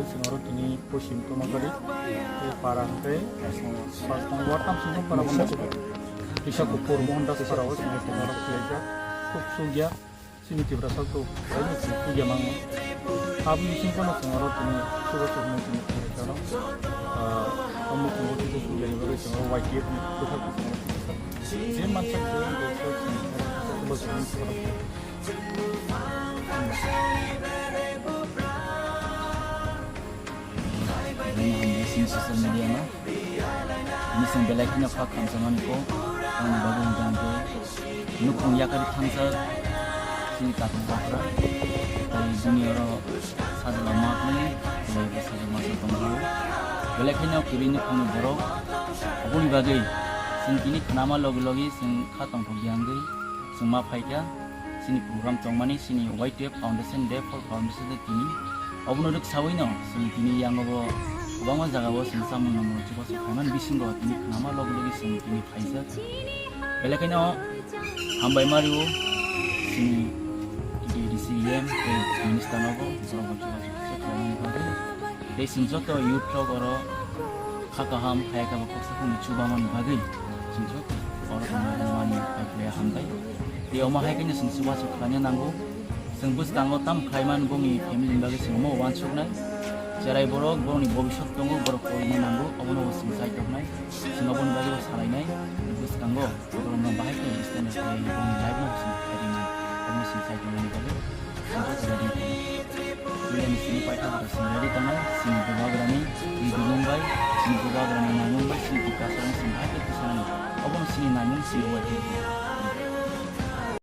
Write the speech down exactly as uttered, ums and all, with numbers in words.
Chwng oro tini Poschim Tomakari, tei para hwnkhe Sasnang ward tamsong para hwnkhe Kisa Kupur Mohandas para o chwng oro khlaijak. Khub chukya, chini Tiprasa to khaino chwng chukya mangno. Aboni bising phano chwng oro tini chubachu hwnwi tini khlaijak oro. Ah, omo chwng o kisa chukya ni bagwi chwng oro Y T F ni bwkhak chwng oro khlaijak. Je mansak je wngkhe chwng oro chubachu hwnwi khlaijak. Bini hambai sini social media no. Bini sini belai kheno kha khamsa mani ko. Ang bagwi hwnkha hwnkhe nukhung yakari thangsa sini tatung bakra. Tai bini oro sajla ma kni, belai bo sajla ma sa tongkha. Belai kheno kwrwi nukhungni borok. Aboni bagwi chwng tini khnama logi logi chwng kha tongthok ya wngwi chwng ma phaikha. Chini program tongmani chini Y T F Foundation Day for Foundation Day tini. Obono rwksawi no chwng tini yango bo kwbangma jaga o chwng chamung nangmung chubachu khaimani bisingo tini khnama logi logi chwng tini phaijak. Belai kheno hambai ma rio chini D D C M tei minister no bo borok bo chubachu khaimani bagwi. Tei chwng joto youth rok oro kha kaham, kha kaham kok sakhani chubamani bagwi chwng joto oro tongmani hambai. Tei omo hai khe chwng chubachu khlaina nango. Chwng bwskango tam khlaiman bongni family ni bagwi chwng omo uansuknai. Cherai borok, borokni bobiswt tongo, borok porina nango, obono bo chwng chaitoknai. Chwng oboni bagwi bo salainai. Bwskango borokno bahai khe stand up khlaiwi bongni life no chwng khairima. Omo chwng chaitoknani bagwi chwng joto ready tongo. Puilani sini paithago chwng ready tongnai, chini bubagrani ridimung bai, chini bubagrani naimung bai, chini tiprasani chwng bahai khe tisanani. Obono chini naimung chini uaitwi.